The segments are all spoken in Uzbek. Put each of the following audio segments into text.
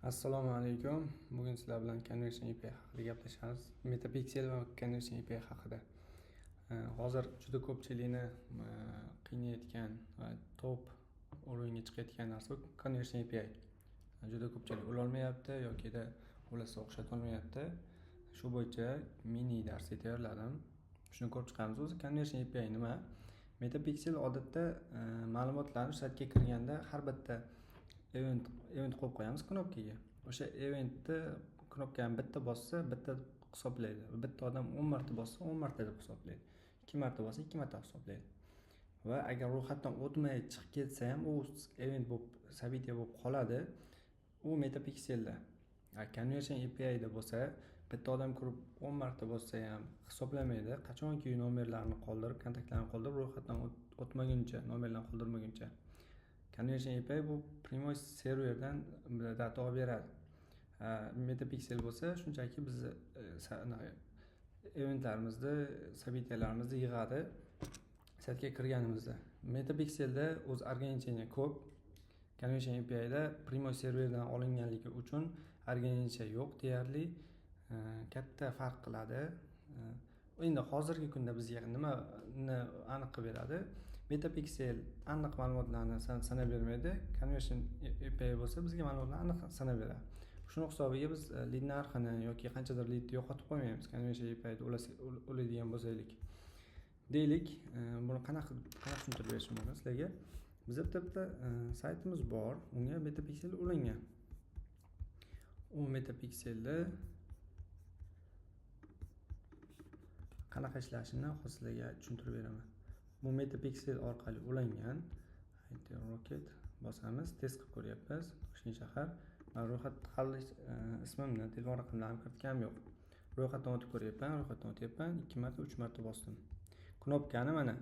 Assalomu alaykum. Bugun sizlar bilan Conversion API haqida gaplashamiz. Metapixel va Conversion API haqida. Hozir juda ko'pchilikni qiynayotgan va top o'ringa chiqayotgan narsa bu Conversion API. Juda ko'pchilik ulolmayapti yokida ulasa o'xshatolmayapti. Shu bo'yicha mini darslik tayyorladim. Shuni ko'rib chiqamiz. O'zi Conversion API nima? Metapixel odatda ma'lumotlarni saytga kirganda har bitta event qo'yib qo'yamiz knopkaga. O'sha eventni knopkani bitta bossa bitta deb hisoblaydi. Bitta odam 10 marta bossa 10 marta deb hisoblaydi. 2 marta bossa 2 marta hisoblaydi. Va agar ro'yxatdan o'tmay chiqib ketsa ham u event bo'lib, событие bo'lib qoladi. U Metapixelda. Conversion APIda bo'lsa, bitta odam kirib 10 marta bossa ham hisoblamaydi. Qachonki nomerlarni qoldirib, kontaktlarni qoldirib, ro'yxatdan o'tmaguncha, nomerlarni qoldirmaguncha. Conversion API bu prямой serverdan data olib beradi. Metapixel bo'lsa, shunchaki bizni eventlarimizni, события larimizni yig'adi saytga kirganimizda. Metapixelda o'z ограничение ko'p. Conversion APIda prямой serverdan olinganligi uchun ограничение yo'q deyarli. Katta farq qiladi. Endi hozirgi kunda bizga nimani aniq qilib beradi? Metapixel aniq ma'lumotlarni sanab bermaydi. Conversion API bo'lsa bizga ma'lumotlarni aniq sanab beradi. Shuni hisobiga biz lid narxini yoki qanchadir lidni yo'qotib qo'ymaymiz Conversion APIda ulaydigan bo'lsaylik. Deylik, buni qanaqa tushuntirib berishim mumkin sizlarga? Bizda bitta saytimiz bor, unga Metapixel ulangan. U Metapixelda qanaqa ishlashini hozir sizlarga tushuntirib beraman. Bu Metapixel orqali ulangan. IT Rocket bosamiz, test qilib ko'ryapmiz. Toshkent shahar. Men ro'yxat hali ismimni, telefon raqamlarimni kiritganim yo'q. Ro'yxatdan o'tib ko'ryapman, ro'yxatdan o'tyapman. 2 marta, 3 marta bosdim. Knopkani mana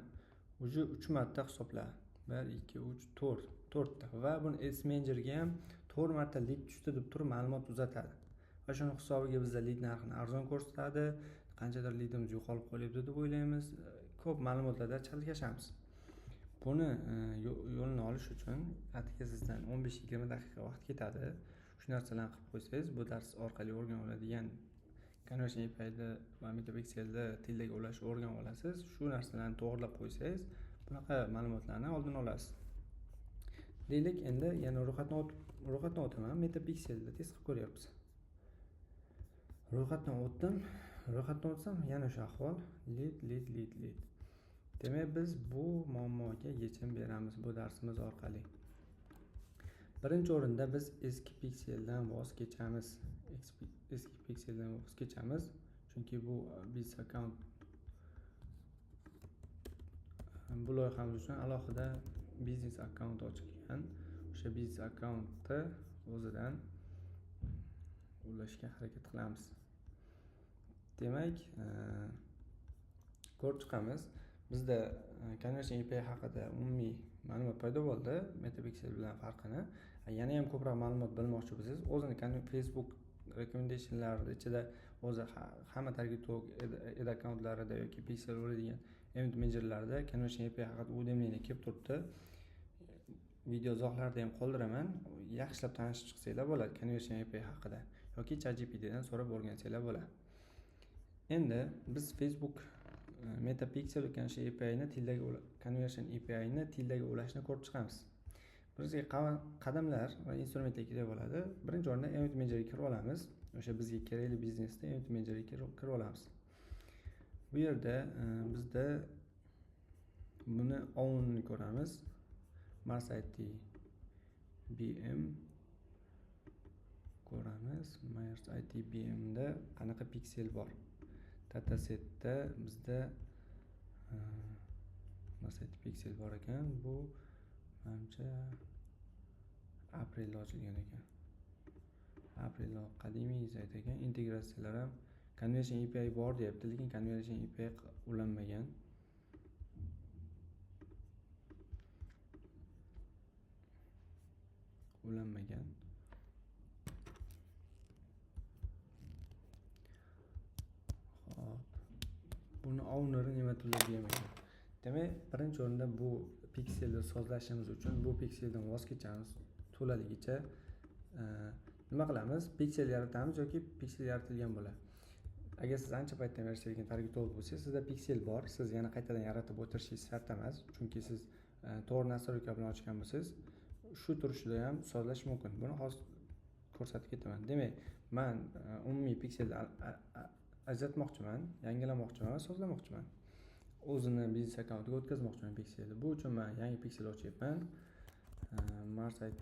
уже 3 marta hisobladi. 1, 2, 3, 4, 4ta. Va buni Ads Managerga ham 4 marta lid tushdi deb turib ma'lumot uzatadi. Va shuni hisobiga bizda lid narxini arzon ko'rsatadi. Qanchadir lidimiz yo'qolib qolyapti deb o'ylaymiz. Ko'p ma'lumotlarda chalkashamiz. Buni yo'lini olish uchun atigi sizdan 15-20 daqiqa vaqt ketadi. Shu narsalarni qilib qo'ysangiz, bu dars orqali o'rganib oladigan Conversion APIda va Metapixelda tildaga ulashni o'rganib olasiz. Shu narsalarni to'g'rilab qo'ysangiz, bunaqa ma'lumotlarni oldini olasiz. Deylik, endi yana ro'yxatdan o'taman. Metapixelda test qilib ko'ryapmiz. Ro'yxatdan o'tdim. Ro'yxatdan o'tsam yana o'sha ahvol. Lid, lid, lid, lid. Demak, biz bu muammoga yechim beramiz bu darsimiz orqali. Birinchi o'rinda biz eski pikseldan voz kechamiz. Eski pikseldan voz kechamiz. Chunki bu biznes akkaunt bu loyihamiz uchun alohida biznes akkaunt ochilgan. O'sha biznes akkauntni o'zidan ulashga harakat qilamiz. Demak, ko'rib chiqamiz. Bizda Conversion API haqida umumiy ma'lumot paydo bo'ldi, Metapixel bilan farqini. Yana ham ko'proq ma'lumot bilmoqchi bo'lsangiz, o'zini Facebook recommendationlari ichida o'zi hamma targetolog ad akkauntlarida yoki pixel ulaydigan event managerlarida Conversion API haqida уведомление kelib turibdi. Video izohlarda ham qoldiraman. Yaxshilab tanishib chiqsanglar bo'ladi Conversion API haqida yoki ChatGPTdan so'rab o'rgansanglar bo'ladi. Endi biz Facebook Metapixel Conversion APIni tildaga Conversion APIni tildaga ulashni ko'rib chiqamiz. Bizga qadamlar va instrumentlar kerak bo'ladi. Birinchi o'rinda Event Managerga kirib olamiz. O'sha bizga kerakli biznesda Event Managerga kirib olamiz. Bu yerda bizda buni ownni ko'ramiz. Mars IT BM ko'ramiz. Mars IT BM da qanaqa piksel bor? Datasetda bizda Mars IT piksel bor ekan. Bu manimcha aprelda ochilgan ekan. Aprelda qadimiy sayt ekan. Integratsiyalar ham Conversion API bor deyapti, lekin Conversion API ulanmagan. Ulanmagan. Xo'p. Buni owneri Ne'matullo BM ekan. Demak, birinchi o'rinda bu pikselni sozlashimiz uchun bu pikseldan voz kechamiz to'laligicha. Nima qilamiz? Piksel yaratamiz yoki piksel yaratilgan bo'ladi. Agar siz ancha paytdan beri ishlayotgan targetolog bo'lsangiz, sizda piksel bor, siz yana qaytadan yaratib o'tirishingiz shart emas, chunki siz to'g'ri настройка bilan ochgan bo'lsangiz, shu turishida ham sozlash mumkin. Buni hozir ko'rsatib ketaman. Demak, men umumiy pikselni ajratmoqchiman, yangilamoqchiman va sozlamoqchiman. O'zini biznes akkauntiga o'tkazmoqchiman pikselni. Bu uchun men yangi piksel ochyapman. Mars IT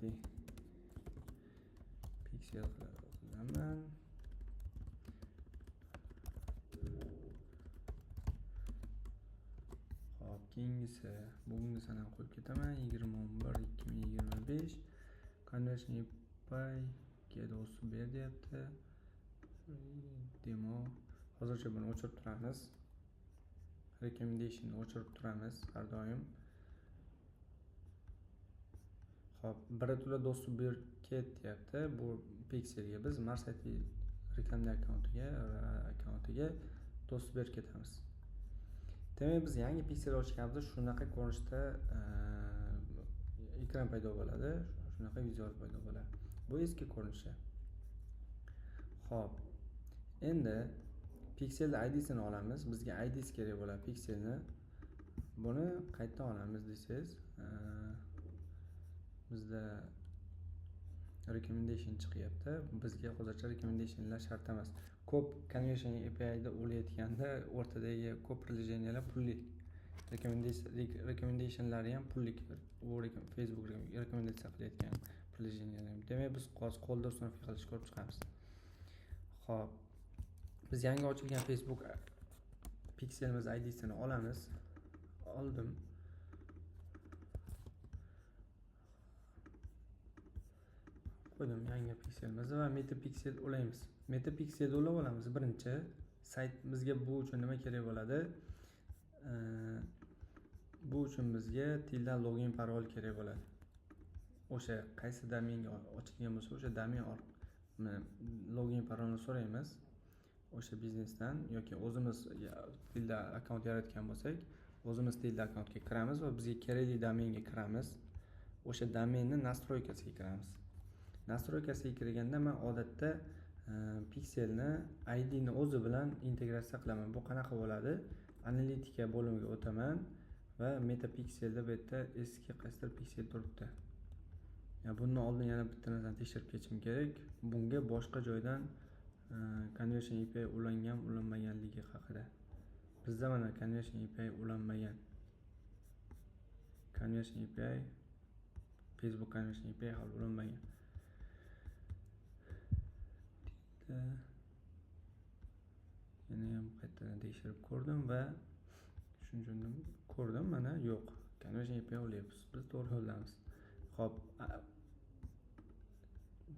piksel qilaman. Xo'p, keyingisi bugungi sanani qo'yib ketaman. 20.11.2025. Conversion API ga доступ ber deyapti. Demo. Hozircha buni o'chirib turamiz. Recommendation o'chirib turamiz har doim. Xo'p, birato'la доступ ber ket deyapti. Bu pikselga biz Mars IT reklamli akkauntiga доступ berib ketamiz. Demak, biz yangi piksel ochganimizda shunaqa ko'rinishda ekran paydo bo'ladi, shunaqa vizual paydo bo'ladi. Bu eski ko'rinishi. Xo'p, endi pikselni ID'sini olamiz. Bizga ID'si kerak bo'ladi pikselni. Buni qayerdan olamiz desangiz, bizda recommendation chiqyapti. Bizga hozircha recommendationlar shart emas. Ko'p conversion API'da o'layotganda o'rtadagi ko'p приложениялар pullik. Recommendationlari ham pullik. U Facebook rekomendatsiya qilayotgan приложениялар. Demak, biz hozir qo'lda установка qilishni ko'rib chiqamiz. Xo'p, biz yangi ochilgan Facebook pikselimiz ID'sini olamiz. Oldim. Qo'ydim yangi pikselimizni va Meta Pixel ulaymiz. Meta Pixelni ulab olamiz birinchi. Sayt bizga bu uchun nima kerak bo'ladi? Bu uchun bizga tilda login parol kerak bo'ladi. O'sha qaysi domenga ochilgan bo'lsa, o'sha domen login parolni so'raymiz. O'sha biznesdan yoki o'zimiz tilda akkaunt yaratgan bo'lsak, o'zimiz tilda akkauntga kiramiz va bizga kerakli domenga kiramiz. O'sha domenni nastroykasiga kiramiz. Nastroykasiga kirganda men odatda pikselni ID ni o'zi bilan integratsiya qilaman. Bu qanaqa bo'ladi? Analitika bo'limiga o'taman va Meta Pixelda bu yerda eski qaysidir piksel turibdi. Ya bundan oldin yana bitta narsani tekshirib ketishim kerak. Bunga boshqa joydan Conversion API ulangan, ulanmaganligi haqida. Bizda mana Conversion API ulanmagan. Conversion API, Facebook Conversion API hali ulanmagan. Yana ham qaytadan tekshirib ko'rdim va shuni tushundim, ko'rdim, mana yo'q. Conversion API ulayapmiz. Biz to'g'ri yo'ldamiz. Xo'p,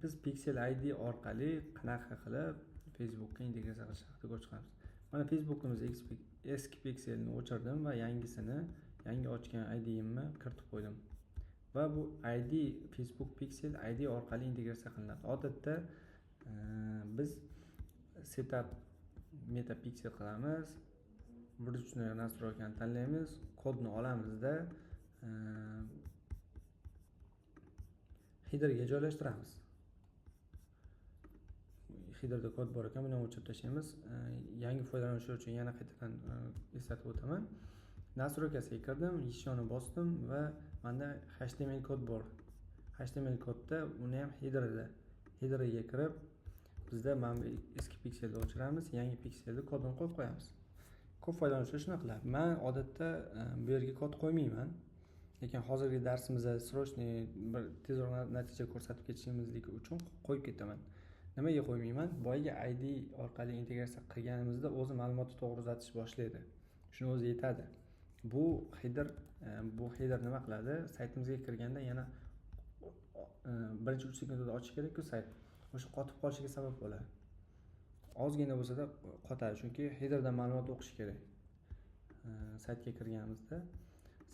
biz Pixel ID orqali qanaqa qilib Facebookga integratsiya qilish haqida ko'rib chiqamiz. Mana Facebook'imiz eski pikselni o'chirdim va yangisini, yangi ochgan ID'imni kiritib qo'ydim. Va bu ID Facebook Pixel ID orqali integratsiya qilinadi. Odatda biz setup Meta Pixel qilamiz, вручную настройкani tanlaymiz, kodni olamizda headerga joylashtiramiz. Headerda kod bor ekan, buni ham o'chirib tashlaymiz. Yangi foydalanuvchilar uchun yana qaytadan eslatib o'taman. Nastroykasiga kirdim, yishoni bosdim va menda HTML kod bor. HTML kodda uni ham headerda, headerga kirib bizda mana bu eski pikselni o'chiramiz, yangi pikselni kodini qo'yib qo'yamiz. Ko'p foydalanuvchilar shuni qiladi. Men odatda bu yerga kod qo'ymayman. Lekin hozirgi darsimizda срочный bir tezroq natija ko'rsatib ketishimizligi uchun qo'yib ketaman. Nimaga qo'ymayman? Boyagi ID orqali integratsiya qilganimizda o'zi ma'lumotni to'g'ri uzatish boshlaydi. Shuni o'zi yetadi. Bu header nima qiladi? Saytimizga kirganda yana birinchi 3 sekundda ochish kerak-ku sayt. O'sha qotib qolishiga sabab bo'ladi. Ozgina bo'lsa-da qotadi, chunki headerdan ma'lumot o'qish kerak. Saytga kirganimizda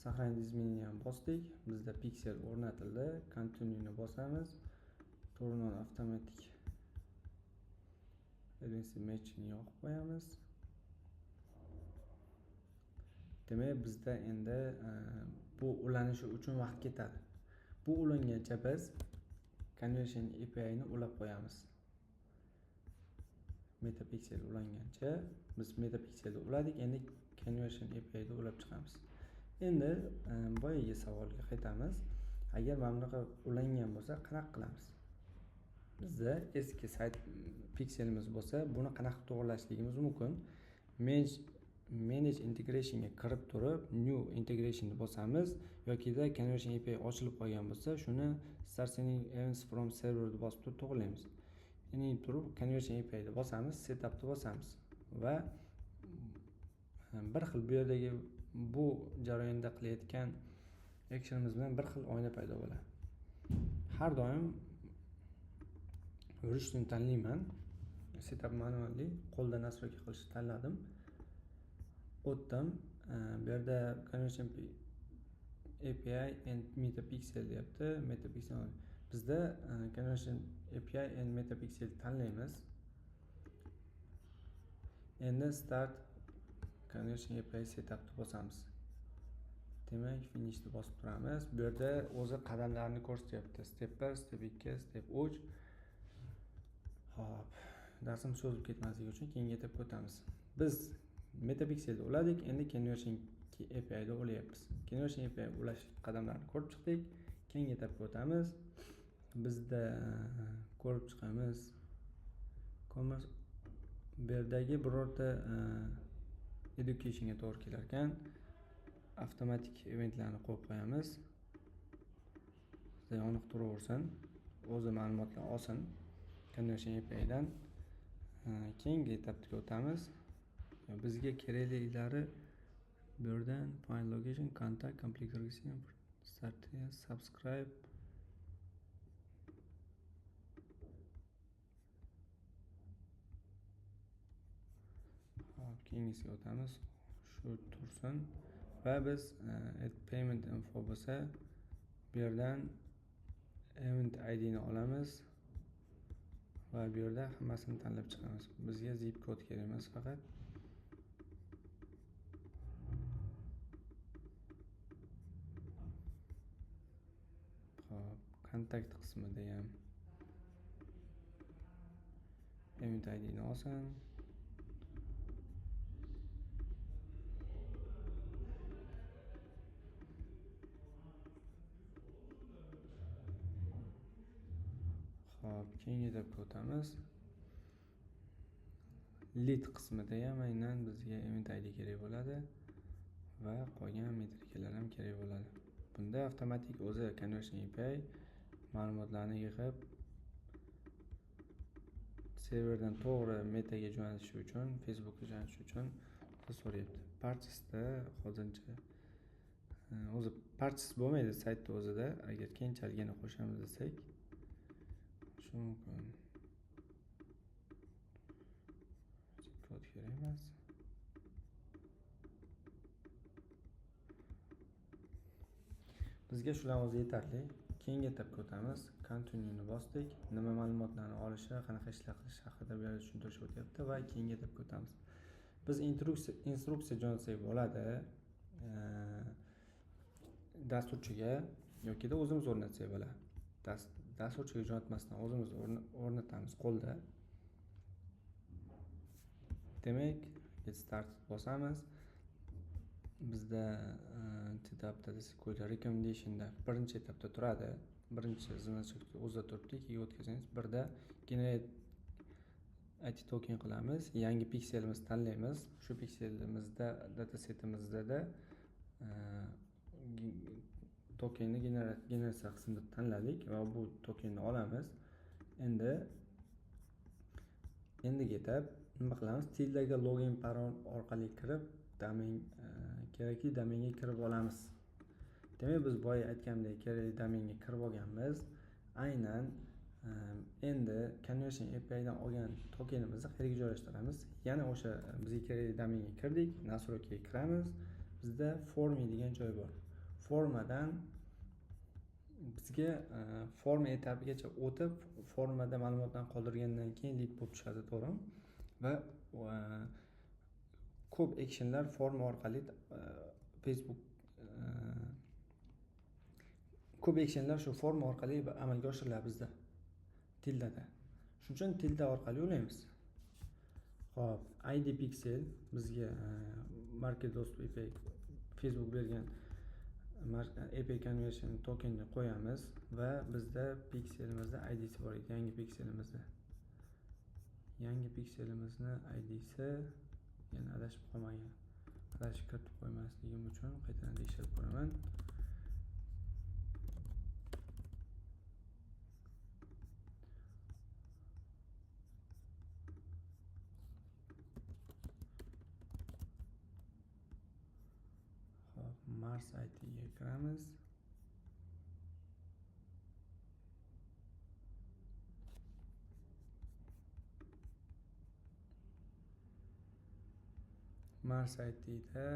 сохранить изменения bosdik. Bizda piksel o'rnatildi. Continue ni bosamiz. Turn on automatic advanced matching yoqib qo'yamiz. Demak, bizda endi bu ulanishi uchun vaqt ketadi. Bu ulangancha biz Conversion API ni ulab qo'yamiz. Metapixel ulangancha biz Metapixelni uladik, endi Conversion API ni ulab chiqamiz. Endi boyagi savolga qaytamiz. Agar mana bunaqa ulangan bo'lsa, qanaqa qilamiz? Bizda eski sayt pikselimiz bo'lsa, buni qanaqa to'g'rilashligimiz mumkin? Manage integrationga kirib turib, new integrationni bosamiz yokida Conversion API ochilib qolgan bo'lsa, shuni start sending events from server deb bosib turib to'g'rilaymiz. Endi turib Conversion API ni bosamiz, setupni bosamiz va bir xil bu yerdagi bu jarayonda qilayotgan actionimiz bilan bir xil oyna paydo bo'ladi. Har doim yurishni tanlayman. Setup manually qo'lda настройка qilishni tanladim. O'tdim. Bu yerda Conversion API and Metapixel deyapti. Metapixel bizda Conversion API and Metapixel tanlaymiz. Endi Start Conversion API setupni bosamiz. Demak, finishni bosib turamiz. Bu yerda o'zi qadamlarni ko'rsatyapti. Step 1, step 2, step 3. Xo'p, darsimiz cho'zilib ketmasligi uchun keyingi etapga o'tamiz. Biz Metapixelni uladik, endi Conversion API ni ulayapmiz. Conversion API ulash qadamlarini ko'rib chiqdik. Keyingi etapga o'tamiz. Bizda ko'rib chiqamiz. Commerce bu yerdagi birorta educationga to'g'ri kelar ekan. Avtomatik eventlarni qo'yib qo'yamiz. Bizda yoniq turaversin, o'zi ma'lumotlar olsin Conversion API dan. Keyingi etapga o'tamiz. Bizga keraklilari bu yerdan find location, contact, complete registration, start, subscribe. Hop, keyingisiga o'tamiz. Shu tursin va biz add payment info bo'lsa, bu yerdan event ID ni olamiz va bu yerda hammasini tanlab chiqamiz. Bizga zip kod kerak emas faqat. Xo'p, kontakt qismida ham event ID ni olsin. Xo'p, keyingi etapga o'tamiz. Lead qismida ham aynan bizga event ID kerak bo'ladi va qolgan metrikalar ham kerak bo'ladi. Bunda avtomatik o'zi Conversion API ma'lumotlarni yig'ib serverdan to'g'ri Metaga jo'natish uchun, Facebookga jo'natish uchun so'rayapti. Purchase'da hozircha o'zi purchase bo'lmaydi saytda o'zida. Agar keyinchalik yana qo'shamiz desak, shu mumkin. Kod kerak emas. Bizga shular o'zi yetarli. Keyingi etapga o'tamiz. Continue'ni bosdik. Nima ma'lumotlarni olishi, qanaqa ishlar qilishi haqida bu yerda tushuntirish o'tyapti va keyingi etapga o'tamiz. Biz instruksiya jo'natsak bo'ladi, dasturchiga yoki da o'zimiz o'rnatsak bo'ladi. Dasturchiga jo'natmasdan o'zimiz o'rnatamiz qo'lda. Demak, get started bosamiz. Bizda etapda desak, recommendationda birinchi etapda turadi. Birinchi значок o'zida turibdi, ikkiga o'tkazsangiz birda generate IT token qilamiz, yangi pikselimizni tanlaymiz. Shu pikselimizda datasetimizda tokenni generatsiya qilsin deb tanladik va bu tokenni olamiz. Endigi etap nima qilamiz? Tildaga login parol orqali kirib, kerakli domenga kirib olamiz. Demak, biz boya aytgandek kerakli domenga kirib olganmiz. Aynan endi Conversion API dan olgan tokenimizni qayerga joylashtiramiz? Yana o'sha bizga kerakli domenga kirdik, настройкаga kiramiz. Bizda form degan joy bor. Formadan bizga forma etapigacha o'tib, formada ma'lumotlarni qoldirgandan keyin lead bo'lib tushadi, to'g'rimi? Va ko'p actionlar forma orqali Facebook ko'p actionlar shu forma orqali amalga oshiriladi bizda. Tildada. Shuning uchun tilda orqali ulaymiz. Xo'p, ID pixel bizga Market Dostуп API Facebook bergan API conversion tokenni qo'yamiz va bizda pikselimizda IDsi bor edi, yangi pikselimizda. Yangi pikselimizni IDsi yana adashib qolmagan. Adashib kiritib qo'ymasligim uchun qaytadan tekshirib ko'raman. Xo'p, Mars ITga kiramiz. Mars ITda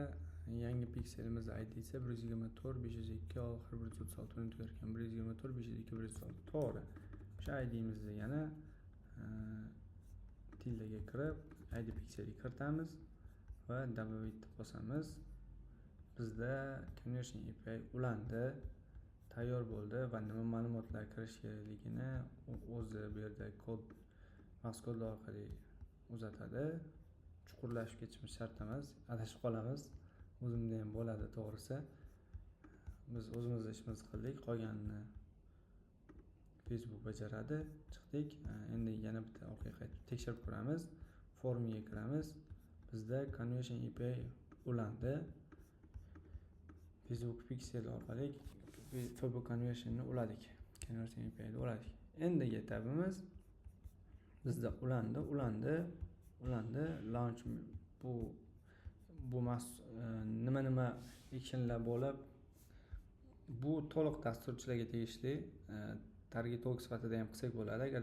yangi pikselimiz IDsi 124 502 oxiri 136 ni tugar ekan. 124 502 136. To'g'ri. O'sha IDimizni yana tildaga kirib ID pikselga kiritamiz va добавить bosamiz. Bizda conversion API ulandi, tayyor bo'ldi va nima ma'lumotlar kirish kerakligini o'zi bu yerda kod, maxsus kodlar orqali uzatadi. Chuqurlashib ketishimiz shart emas, adashib qolamiz. O'zimda ham bo'ladi to'g'risi. Biz o'zimiz ishimizni qildik, qolganini Facebook bajaradi. Chiqdik. Endi yana bitta orqaga qaytib tekshirib ko'ramiz. Formaga kiramiz. Bizda conversion API ulandi. Facebook Pixel orqali Facebook conversionni uladik. Conversion APIni uladik. Endigi etapimiz bizda ulandi, ulandi, ulandi. Launch bu nima actionlar bo'lib, bu to'liq dasturchilarga tegishli, targetolog sifatida ham qilsak bo'ladi. Agar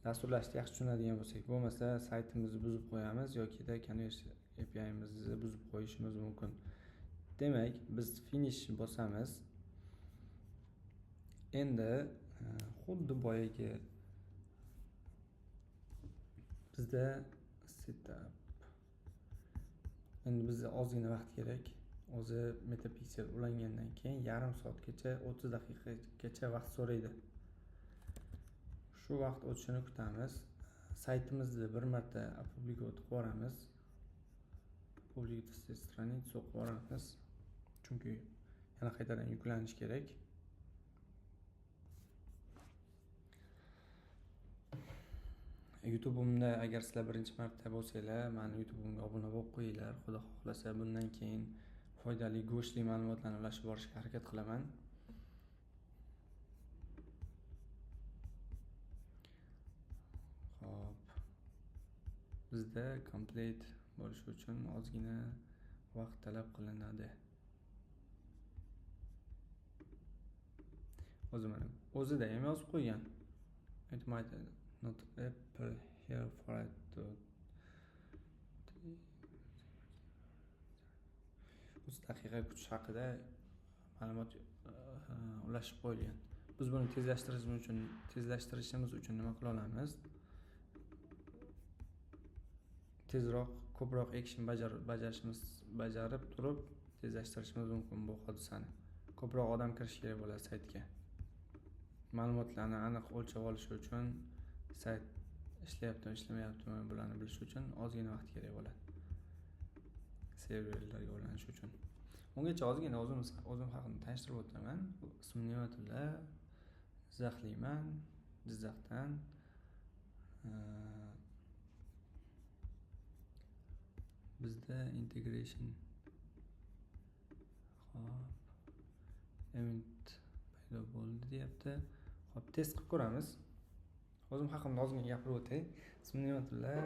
dasturlashni yaxshi tushunadigan bo'lsak, bo'lmasa saytimizni buzib qo'yamiz yoki conversion API'mizni buzib qo'yishimiz mumkin. Demak, biz finish bosamiz. Endi xuddi boyagi bizda setup. Endi bizga ozgina vaqt kerak. O'zi Metapixel ulangandan keyin yarim soatgacha, 30 daqiqagacha vaqt so'raydi. Shu vaqt o'tishini kutamiz. Saytimizni bir marta opublikovать qilib yuboramiz. Publikovать страницу qilib yuboramiz. Chunki yana qaytadan yuklanish kerak. YouTube'imda agar sizlar birinchi marta bo'lsanglar, meni YouTube'imga obuna bo'lib qo'yinglar. Xudo xohlasa bundan keyin foydali, go'shtli ma'lumotlarni ulashib borishga harakat qilaman. Xo'p. Bizda complete bo'lishi uchun ozgina vaqt talab qilinadi. O'zi mana o'zida ham yozib qo'ygan. It might not appear here for it to 30 daqiqa kutish haqida ma'lumot ulashib qo'yilgan. Biz buni tezlashtirishimiz uchun nima qila olamiz? Tezroq, ko'proq action bajarib turib tezlashtirishimiz mumkin bu hodisani. Ko'proq odam kirishi kerak bo'ladi saytga. Ma'lumotlarni aniq o'lchab olish uchun, sayt ishlayaptimi, ishlamayaptimi bularni bilish uchun ozgina vaqt kerak bo'ladi. Serverlarga ulanish uchun. Ungacha ozgina o'zim haqimda tanishtirib o'taman. Ismim Ne'matulla, Jizzaxliman, Jizzaxdan. Bizda integration, hop, event paydo bo'ldi deyapti. Hop, test qilib ko'ramiz. O'zim haqimda ozgina gapirib o'tay. Ismim Ne'matulla,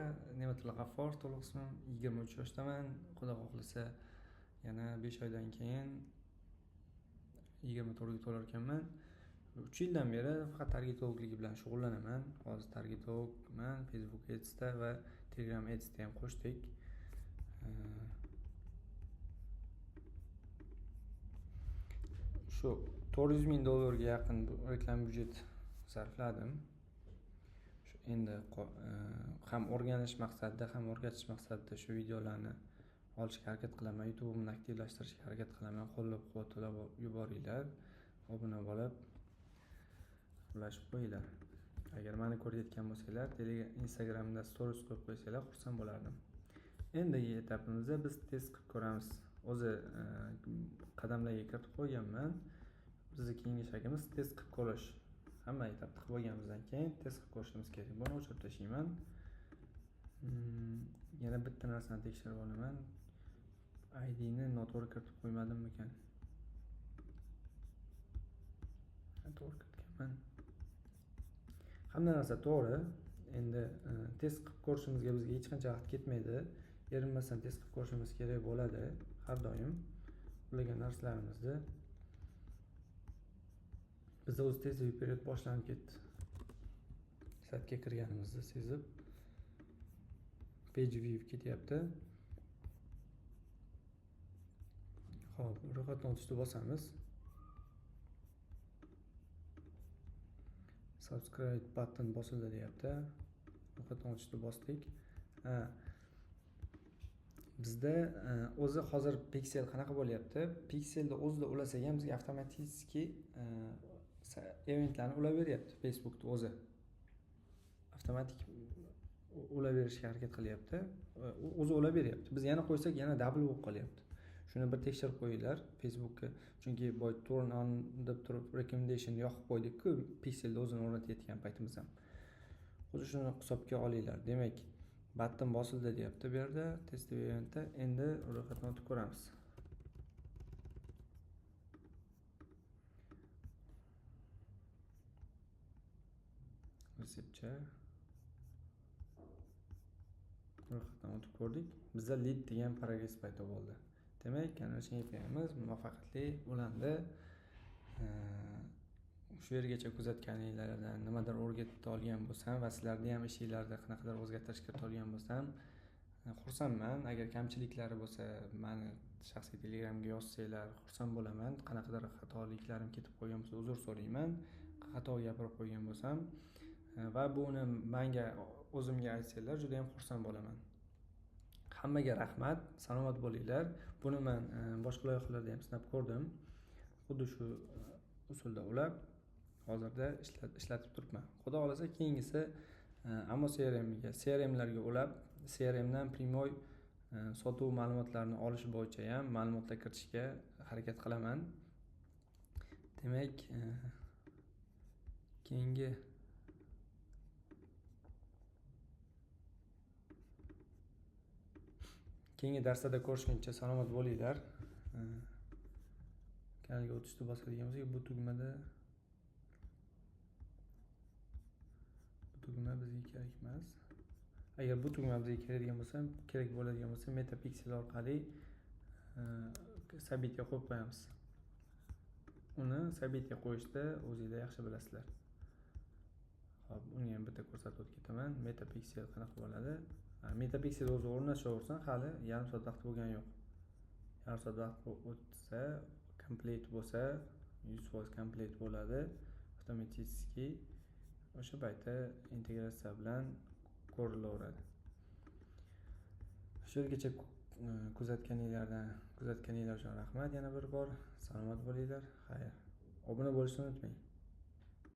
Ne'matulla G'affor to'liq ismim, 23 yoshdaman. Xudo xohlasa yana 5 oydan keyin 24 ga to'lar ekanman. 3 yildan beri faqat targetologlik bilan shug'ullanaman. Hozir targetologman, Facebook Ads'da va Telegram Ads'da ham qo'shdik. Shu $400,000 ga yaqin reklama byudjet sarfladim. Shu endi ham o'rganish maqsadida, ham o'rgatish maqsadida shu videolarni olishga harakat qilaman. YouTube'imni aktivlashtirishga harakat qilaman. Qo'llab-quvvatlab yuboringlar, obuna bo'lib. Ulashib qo'yinglar. Agar meni ko'rayotgan bo'lsanglar, Instagramda stories qo'yib qo'ysanglar, xursand bo'lardim. Endigi etapimizda biz test qilib ko'ramiz. O'zi qadamlarga kiritib qo'yganman. Bizni keyingi shaklimiz test qilib ko'rish. Hamma etapni qilib bo'lganimizdan keyin test qilib ko'rishimiz kerak. Buni o'chirib tashlayman. Yana bitta narsani tekshirib olaman. ID ni noto'g'ri kiritib qo'ymadimmikan? To'g'ri kiritganman. Hamma narsa to'g'ri. Endi test qilib ko'rishimizga bizga hech qancha vaqt ketmaydi. Erinmasdan test qilib ko'rishimiz kerak bo'ladi har doim. Ulagan narsalarimizni bizda o'zi test period boshlanib ketdi. Saytga kirganimizni sezib page view ketyapti. Xo'p, ro'yxatdan o'tishni bosamiz. Subscribe button bosildi deyapti. Ro'yxatdan o'tishni bosdik. Bizda o'zi hozir piksel qanaqa bo'lyapti? Pikselni o'zida ulasak ham bizga avtomatik eventlarni ulab beryapti Facebookni o'zi. Avtomatik ulab berishga harakat qilyapti. O'zi ulab beryapti. Biz yana qo'ysak yana double bo'lib qolyapti. Shuni bir tekshirib qo'yinglar Facebookga, chunki boy turn on deb turib recommendation yoqib qo'ydik-ku pikselni o'zini o'rnatayotgan paytimiz ham. O'zi shuni hisobga olinglar. Demak, button bosildi deyapti bu yerda test eventda. Endi ro'yxatdan o'tib ko'ramiz. Reseptcha ro'yxatdan o'tib ko'rdik. Bizda lead degan progress paydo bo'ldi. Demak, conversion API'miz muvaffaqiyatli ulandi. Shu yergacha kuzatganinglardan nimadir o'rgata olgan bo'lsam va sizlarni ham ishinglarda qanaqadir o'zgartirish kirita olgan bo'lsam, xursandman. Agar kamchiliklari bo'lsa, meni shaxsiy Telegramga yozsanglar, xursand bo'laman. Qanaqadir xatoliklarim ketib qo'ygan bo'lsa, uzr so'rayman. Xato gapirib qo'ygan bo'lsam va buni menga o'zimga aytsanglar, juda ham xursand bo'laman. Hammaga rahmat, salomat bo'linglar. Buni men boshqa loyihalarda ham sinab ko'rdim. Xuddi shu usulda ulab hozirda ishlatib turibman. Xudo xolasa keyingisi Amo CRMga, CRMlarga ulab, CRMdan primoy sotuv ma'lumotlarini olish bo'yicha ham ma'lumotlar kiritishga harakat qilaman. Demak, keyingi darsda ko'rishguncha salomat bo'linglar. Kanalga o'tishni bosadigan bo'lsak, bu tugma bizga kerak emas. Agar bu tugma bizga kerak bo'ladigan bo'lsa, MetaPixel orqali sabitga qo'yib qo'yamiz. Uni sabitga qo'yishda o'zingizlar yaxshi bilasizlar. Xo'p, uni ham bitta ko'rsatib o'tib ketaman. MetaPixel qanaqa bo'ladi? MetaPixel o'zi o'rnashaversin, hali yarim soat vaqt bo'lgani yo'q. Yarim soat vaqt o'tsa, complete bo'lsa, 100% complete bo'ladi. Avtomatik o'sha paytda integratsiya bilan ko'rilaveradi. Shu yergacha kuzatganinglar uchun rahmat yana bir bor. Salomat bo'linglar. Xayr. Obuna bo'lishni unutmang.